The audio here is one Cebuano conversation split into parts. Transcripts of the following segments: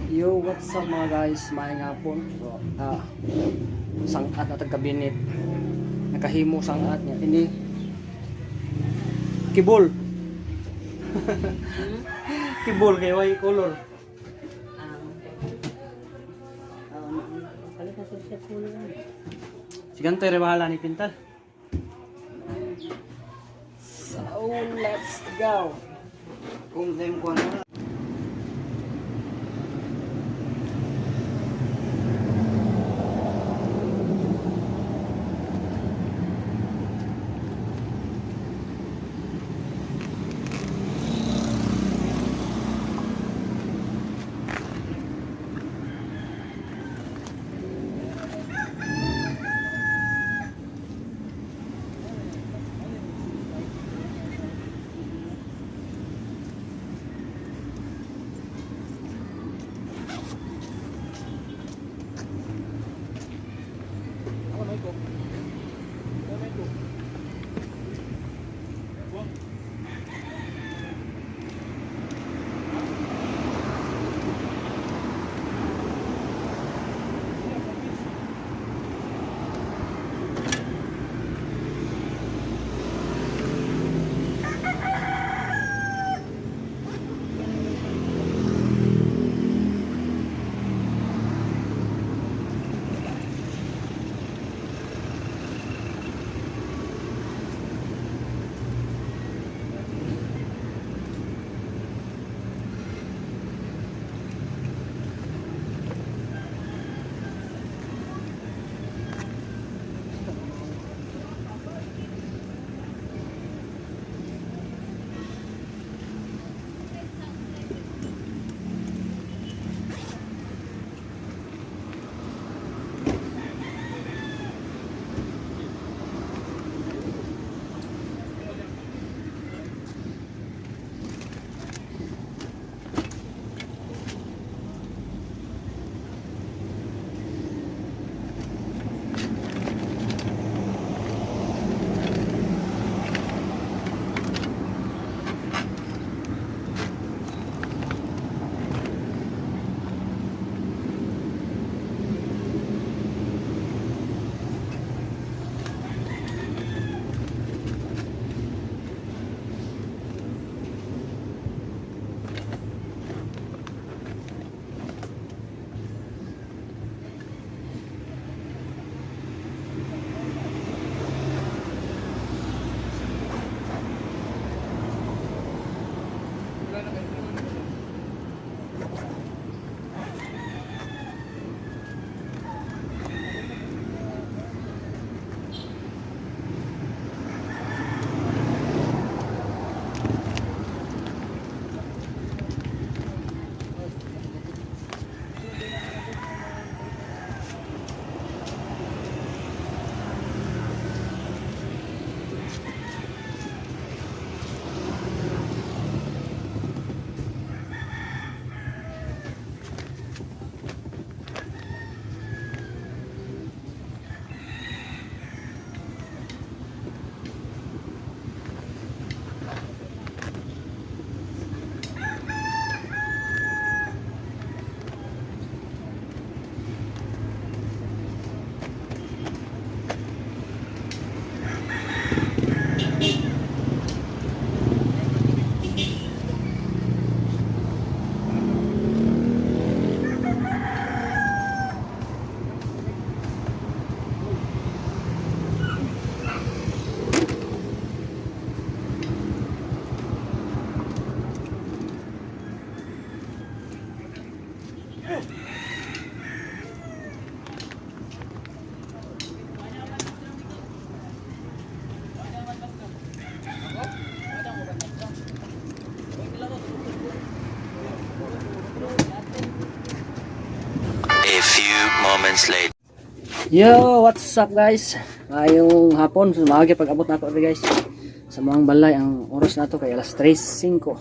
Yo, what's up, mga guys? Maayong hapon. So, sangat na tag kabinet. Nakahimo sangat niya. Ini kibol. Kibol kay way color. Palit na sa kulay. Sigante re bahala ni pintal. So, let's go. Kung sa'yo ko ano. Ako may ko. Ako may ko. A few moments later. Yo, what's up, guys? Ngayong hapon, so maagi pag-abot na ako guys. Sa mga balay ang oras na to kay alas 3:05.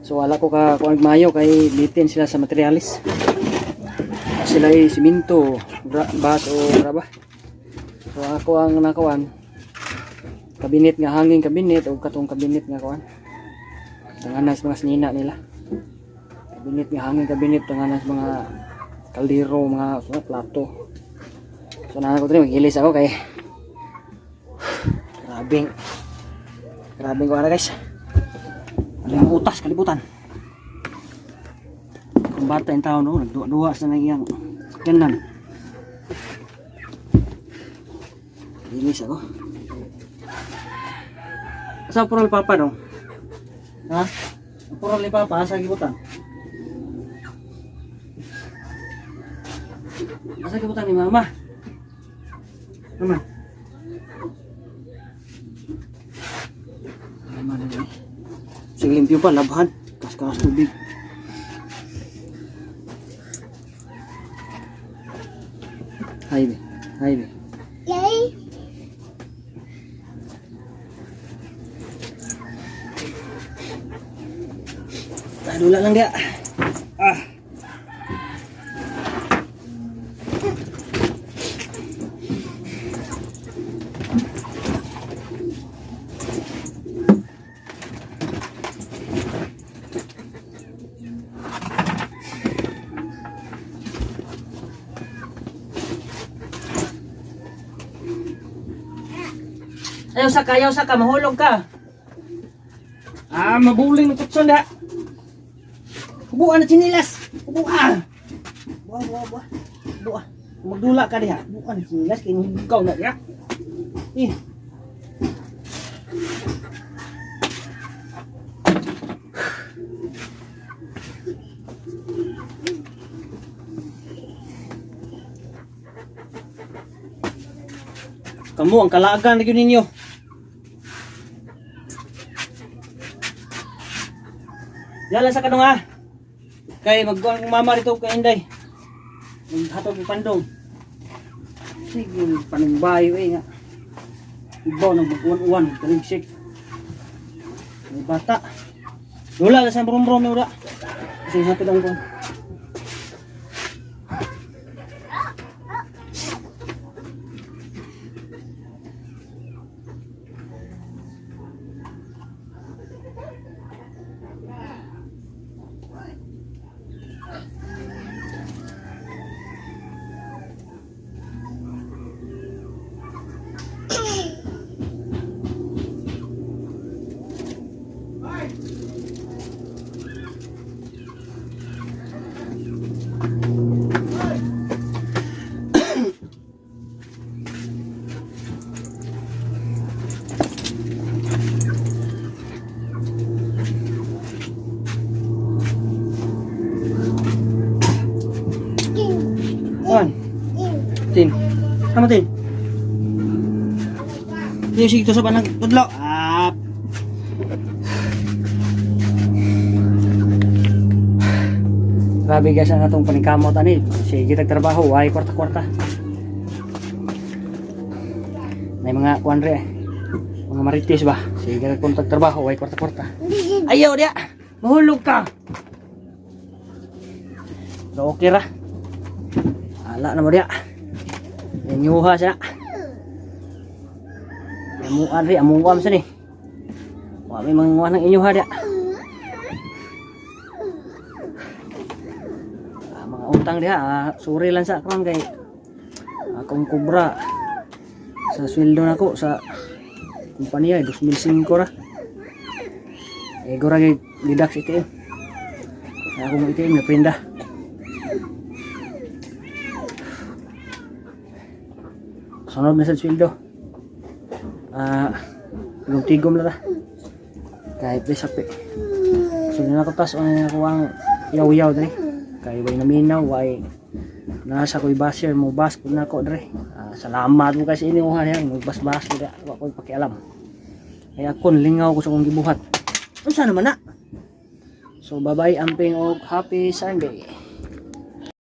So wala ko ka kuan mayo kay bitin sila sa materialis. Sila ay simento, bas o graba. So ako ang nakuan kabinet nga hanging kabinet o katong kabinet nga kuan. Tanganas mga sinina nila. Kabinet nga hangin kabinet nga sa mga kaldero, mga so, plato. So na ako diri magilis ako kay grabing grabing ko ara guys. Ang utas kalibutan. Kung bata yung tao no, nagduwa-duwa sa nang iyang sakyanan. Gilis ako. Sa purol papa no? Ha? Ang purol ni papa sa gibutan. Asa gibutan ni mama? Mama. Mama na eh. Sige limpyo pa, labhan. Kas-kas tubig. Hi, be. Hi, be. Yay. Dula lang dia. Ah. Ayaw saka, mahulog ka. Ah, mabuling ng kutson da. Hubuan na chinilas. Hubuan. Buha, buha, buha. Buha. Magdula ka diha. Buha na chinilas kay hugaw na diha. Eh. Kamu ang kalagan na gyud ninyo. Dala sa kanong ah. Kay magkuhan kong mama rito kay Inday. Maghatog ng pandong. Sige, panumbayo eh nga. Ibaw nang mag-uwan-uwan, kaligsik. May bata. Wala na sa brum-brum wala. Kasi hatod ang kong. One. Tin. Tama tin. Yung sige to sa panag tudlo. Ah. Grabe guys ang atong paningkamot ani. Sige tag trabaho, way kwarta-kwarta. May mga kuan re. Mga marites ba? Sige tag kontag trabaho, way kwarta-kwarta. Ayaw dia. Mahulog ka. So okay ra. Ala na mo dia. Inyuha siya. Amuan ri, amuan sa ni. Wa may manguha ng inyuha dia. Ah, mga utang diha, ah, sorry lang sa karon kay akong kubra sa sweldo nako sa kumpanya 2005 ra. Eh gora gyud deduct ATM. Kaya akong ATM na prenda. Sunod na sa sweldo. Ah, tigom-tigom lang ta. Kahit di sapi. So na ako tas ano ako ang yaw-yaw dre. Kay way naminaw, way nasa ko'y basher mo bas ko na ko dre. Ah, salamat mo kasi inyo ha yan, magbas-bas ko dre. Wa ko'y pakialam. Kaya akon lingaw ko sa akong gibuhat. Unsa naman na? So bye-bye amping og happy Sunday.